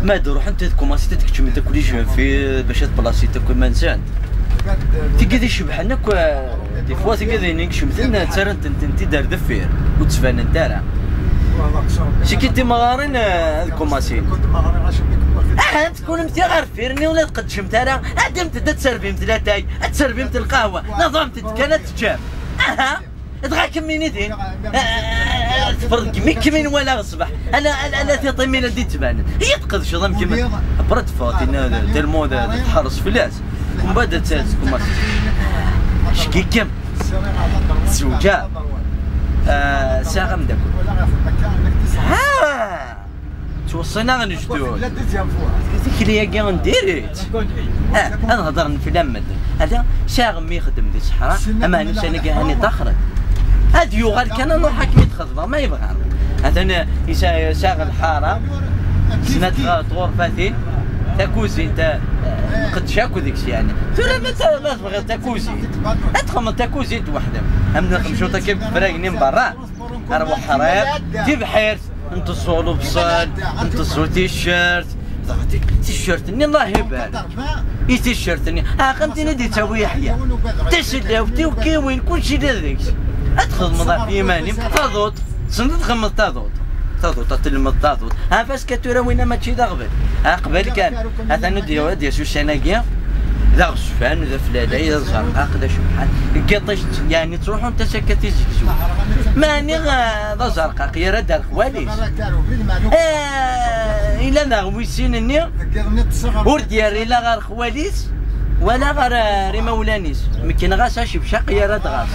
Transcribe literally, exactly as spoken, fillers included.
Ma d-ruḥent ad kumansent ad keččment akk les jeunes filles bac ad plasint akk iman-nsent. Tigi d icebḥen akk, eh, des fois tigi d ayen i icemten, ttarrant-tent-id ar deffir, ur d-ttbanent ara. Siki timeɣarin, eh, ad kumansint. Ahat kunemti ɣer deffir-nni ur la tqeddcemt ara, ɛeddimt-d ad tserbimt latay, ad tserbimt lqahwa, naḍamt-d kan ad teččem. Aha! Dɣa kemmini din. Teffreḍ kemmi kemmi nwala ṣṣbeḥ. Ala, ala, ala tiṭ imina d-ittbanen. I tqedceḍ am kemm. Après teffeɣ tinna tellement d-, d-tḥerres fell-as. Mbeɛd ad tt-, tkumaṣ. Ckikem. Tzewǧa. Ah, sɛiɣ ameddakel. Ah! Ttweṣṣin-aɣ lejdud. Tikli-agi n diri-tt. Ah, ad hedren fell-am medden. Ala, sɛiɣ mmi ixeddem di ṣṣeḥra, ama ussan-agi hani ṭaxren. Ad yuɣal kan ad nruḥ akken i d-xedmeɣ ma yebɣa. Atan, eh, yesɛa, yesɛa lḥara, snat ɣ-, tɣurfatin, takuzint, eh, nqeddec akk deg-s yeɛni. Tura ma ta-, ma tebɣiḍ takuzint, ad txedmeḍ takuzint weḥd-m. Am nexdem cwiṭ akka deg ufrag-nni n berra, ar uḥriq, tibḥirt. Nteẓẓu lebṣel, nteẓẓu ticcert. Dɣa ti-, ticcert-nni, Allah ibarek. I ticcert-nni, aqam tin i d-ittawi Yeḥya. Tasellawt, tiwkiwin, kulci d deg-s. Ad txedmeḍ ɣef yiman-im, taḍuṭ. Tessneḍ ad txedmeḍ taḍuṭ. Taḍuṭ, ad telmeḍ taḍuṭ. Ɛfas ka tura winna mačči d aɣbel. Aqbel kan, atan ad d-yawi, ad d-yas ussan-agi. D aɣezfan, d aflalay, d azerqaq, d acebḥan. Deg yiṭij, yeɛni ttruḥunt-as akka tizegzewin. Meɛni, eh, d azerqaq, yerra-d ar xwali-s. Eh, ila daɣ wis sin-nni, ur d-yerri la ɣer xwali-s, wala ɣer, eh, imawlan-is. Mekken ɣas acebcaq yerra-d ɣer-s.